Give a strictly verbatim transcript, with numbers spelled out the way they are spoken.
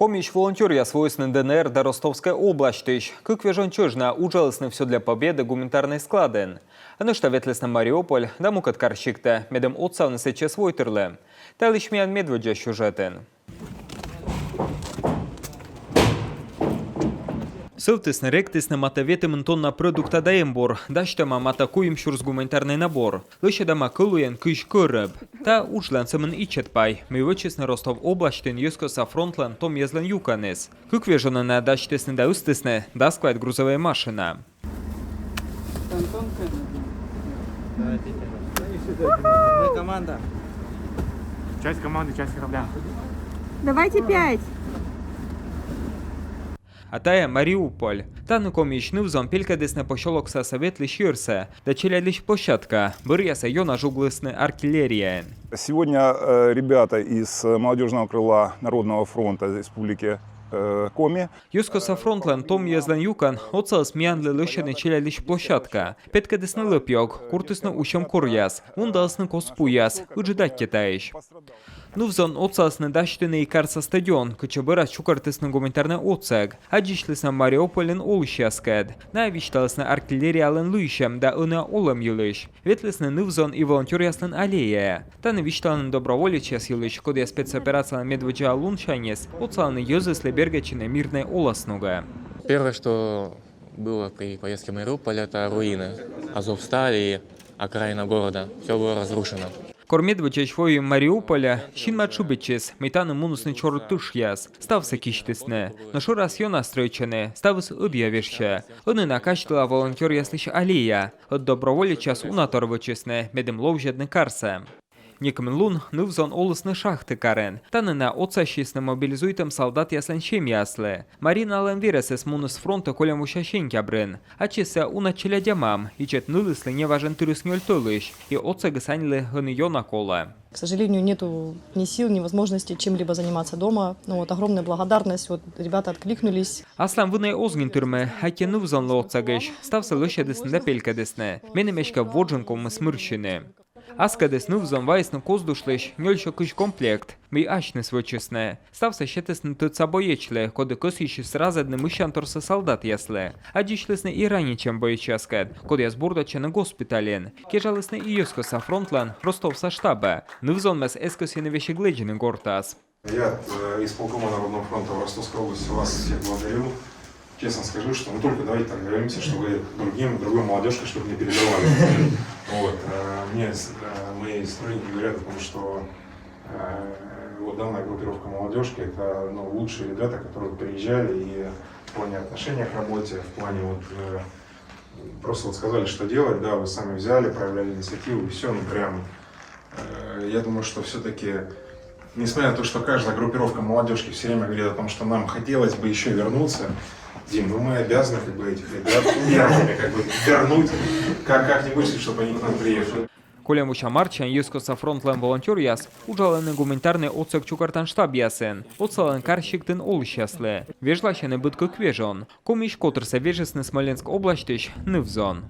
Комиысь волонтёръяс воисны ДНР да Ростовскӧй обласьтысь. Кык вежон чӧж найӧ уджалісны «Всё для победы» гуманитарнӧй складын. А нӧшта ветлісны Мариуполь да мукӧд кар сиктӧ, медым отсавны сэтчӧс войтырлы. Та йылысь миян медводдза сюжетын. Сӧвтісны-ректісны матӧ ветымын тонна продукта да эмбур, дасьтӧма матӧ куим сюрс гуманитарнӧй набор. Лӧсьӧдӧма кӧлуйӧн кызь кӧрӧб. Та уджлӧн сӧмын ичӧт пай, мый вӧчисны Ростов обласьтын Йӧзкостса фронтлӧн том йӧзлӧн юкӧныс. Кык вежонӧн найӧ дасьтісны да ыстісны дас квайт грузовӧй машина. Мы команда. Часть команды, часть корабля. Давайте пять. А тайӧ Мариуполь. Тані Комиысь ныв-зон пелькӧдісны посёлоксасӧ ветлысь йӧрсӧ да челядьлысь площадка. Бӧръясӧ ёна жуглісны артиллерияӧн. Сегодня э, ребята из молодежного крыла Народного фронта Республики э, Коми. Йӧзкостса фронтлӧн том йӧзлӧн юкӧн отсаліс миянлы лӧсьӧдны челядьлысь площадка. Петкӧдісны лӧп-ёг, куртісны усьӧм коръяс, вундалісны кос пуяс, ыджыд аттьӧ таысь. Ныв-зон отсалісны дасьтыны и карса стадион, кытчӧ бӧрас чукӧртісны гуманитарнӧй отсӧг. Аддзысьлісны Мариупольын олысьяскӧд. Найӧ висьталісны артиллериялӧн лыйсьӧм да ӧнія олӧм йылысь. Ветлісны ныв-зон и волонтёръяслӧн аллеяӧ. Тані висьталӧны доброволечьяс йылысь, кодъяс спецоперацияын медводдза лунсяньыс отсалӧны йӧзыслы бергӧдчыны мирнӧй оласногӧ. Первое, что было при поездке в Мариуполь, это руины. Азовсталь и окраина города. Все было разрушено. Кор медводдзаысь воим Мариупольӧ, синма тшыбитчис, мый тані мунісны чорыд тышъяс. Ставсӧ кисьтісны. Но шӧрас ёна стрӧитчӧны, ставыс ӧдйӧ вежсьӧ. Ӧні на казьтыла волонтёръяслысь аллея. Ӧд доброволечьяс уна тор вӧчисны, медым ловзьӧдны карсӧ. Некымын лун ныв-зон олісны шахтӧ карын. Тані найӧ отсасисны мобилизуйтӧм солдатъяслӧн семьяяслы. Мариналӧн верӧсыс муніс фронтӧ кольӧм вося сентябрын. Ачыс сійӧ уна челядя мам, ичӧт нылыслы неважӧн тырыс нёль тӧлысь, и отсӧгыс аньлы ӧні ёна колӧ. К сожалению, нету ни сил, ни возможности чем-либо заниматься дома. Ну вот, огромная благодарность, вот ребята откликнулись. Аслам вынӧй оз нин тырмы, аттьӧ ныв-зонлы отсӧгысь, ставсӧ лӧсьӧдісны да пелькӧдісны. Меным эськӧ водзын ковмис мырсьыны. Аскӧдыс ныв-зон вайисны Коздушлысь нёль сё кызь комплект, мый асьныс вӧчисны. Ставсӧ сетісны тӧдса боечлы, коді кӧсйысис разӧдны мыссянторсӧ солдатъяслы. Аддзысьлісны и ранитчӧм боечьяскӧд, кодъяс бурдӧдчӧны госпитальын. Кежалісны и Йӧзкостса фронтлӧн Ростовса штабӧ. Ныв-зонмӧс эз кӧсйыны весиг лэдзны гортас. Я от э, исполкома Народного фронта в Ростовской области вас всех благодарю. Честно скажу, что мы только давайте так договоримся, что вы другим, другой молодежке, чтобы не передавали. Вот. Э, Мне с- э, мои сотрудники говорят о том, что э, вот данная группировка молодежки — это ну, лучшие ребята, которые приезжали и в плане отношения к работе, в плане вот э, просто вот сказали, что делать, да, вы сами взяли, проявляли инициативу, и все, ну прям Э, Я думаю, что все-таки, несмотря на то, что каждая группировка молодежки все время говорит о том, что нам хотелось бы еще вернуться, Дим, ну мы обязаны как бы этих ребят первыми как бы вернуть как- как-нибудь, чтобы они к нам приехали. Кольӧм вося мартсянь Йӧзкостса фронтлӧн волонтёръяс уджалӧны гуманитарнӧй отсӧг чукӧртан штабъясын, отсалӧны кар сиктын олысьяслы. Вежласьӧны быд кык вежон. Комиысь котырсӧ вежисны Смоленск обласьтысь ныв-зон.